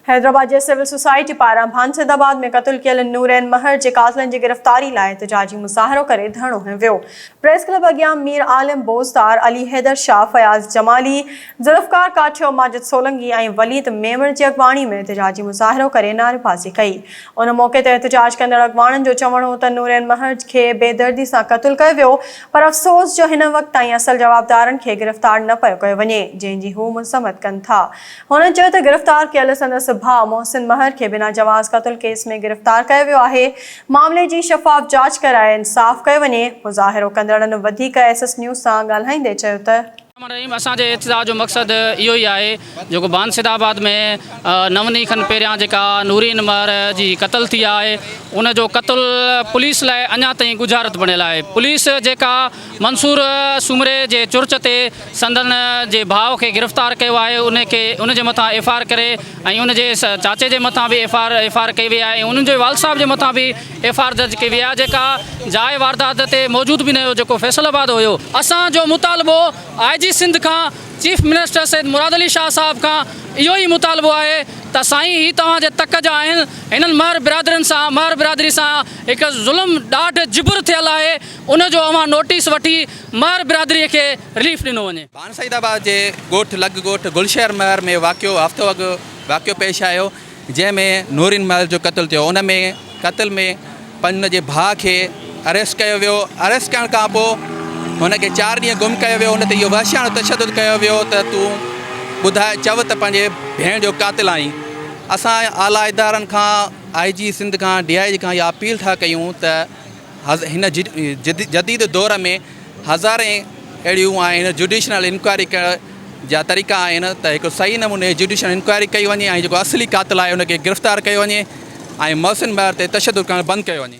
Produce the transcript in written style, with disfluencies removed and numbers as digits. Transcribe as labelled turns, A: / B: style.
A: حيدرآباد جي civil society پاران ڀانسيد آباد ۾ قتل ڪيل نورين مهر جي قاتلن جي گرفتاري لاء احتجاجي مظاهرو ڪري ڌرڻو هنيو ويو. پريس ڪلب اڳيان مير عالم بوزدار، علي حيدر شاهه، فياض جمالي، ذوالفقار ڪاٺيو، ماجد سولنگي ۽ وليد ميمڻ جي اڳواڻي ۾ احتجاجي مظاهرو ڪري نعريبازي ڪئي. ان موقعي تي احتجاج ڪندڙ اڳواڻن جو چوڻ هو ته نورين مهر کي بيدردي سان قتل ڪيو ويو پر افسوس جو هن وقت تائين اصل جوابدارن کي گرفتار نه پيو ڪيو وڃي جنهن جي هو مذمت ڪن ٿا. هن چيو ته گرفتار ڪيل سندس ڀاء محسن مهر کي بنا جواز قتل ڪيس ۾ گرفتار ڪيو ويو آهي، معاملي جي شفاف جاچ ڪرائي انصاف ڪيو وڃي، مظاهرو ڪندڙن وڌيڪ ايس ايس نيوز سان ڳالهائيندي چيو ته.
B: الرحمن الرحيم اسان جي احتجاج جو مقصد اهو ئي آهي جيڪو بان سيد آباد ۾ نون ڏينهن کن پهريان جيڪا نورين مهر جي قتل ٿي آهي ان جو قتل پوليس لاء اڃا تائين ڳجهارت بڻيل آهي پوليس جيڪا منصور سومري جي چرچ تي سندن جي ڀاء کي گرفتار ڪيو آهي ان کي ان جي مٿان ايف I R ڪري ۽ ان جي چاچي جي مٿان به ايف I F R ڪئي وئي آهي ۽ انهن جي والد صاحب جي مٿان به ايف I R درج ڪئي وئي آهي جيڪا جاء واردات تي موجود به نه هيو جيڪو فيصل آباد هيو. اسان جو مطالبو آء جي سنڌ کان چيف منسٽر سيد مراد علي شاهه صاحب کان اهو ئي مطالبو آهي ته سائين هي توهان جي تڪ جا آهن هنن مهر برادرين سان مهر برادري سان هڪ ظلم ڏاڍ جبر ٿيل آهي ان جو اوهان نوٽيس وٺي مهر برادري کي رليف ڏنو وڃي.
C: ڀان سعيد آباد جي ڳوٺ لڳ ڳوٺ گلشير مهر ۾ واقعو هفتو اڳ واقعو پيش آيو جنهن ۾ نورين مهر جو قتل ٿيو ان ۾ قتل ۾ پن جي ڀاء کي اريسٽ ڪيو ويو اريسٽ ڪرڻ کان پوء هن کي چار ڏينهن گم ڪيو ويو ان تي اهو وحشياڻو تشدد ڪيو ويو ته تون ٻڌاء چئو ته پنهنجي ڀيڻ جو قاتل آهين اسان اعليٰ ادارن کان آء جي سنڌ کان ڊي I جي کان اها اپيل ٿا ڪيون ته هن جديد دور ۾ هزارين اهڙيون آهن جوڊيشنل انڪوائري ڪرڻ جا طريقا آهن ته هڪ صحيح نموني جوڊيشنل انڪوائري ڪئي وڃي ۽ جيڪو اصلي قاتل آهي ان کي گرفتار ڪيو وڃي ۽ محسن مهر تي تشدد ڪرڻ بند ڪيو وڃي.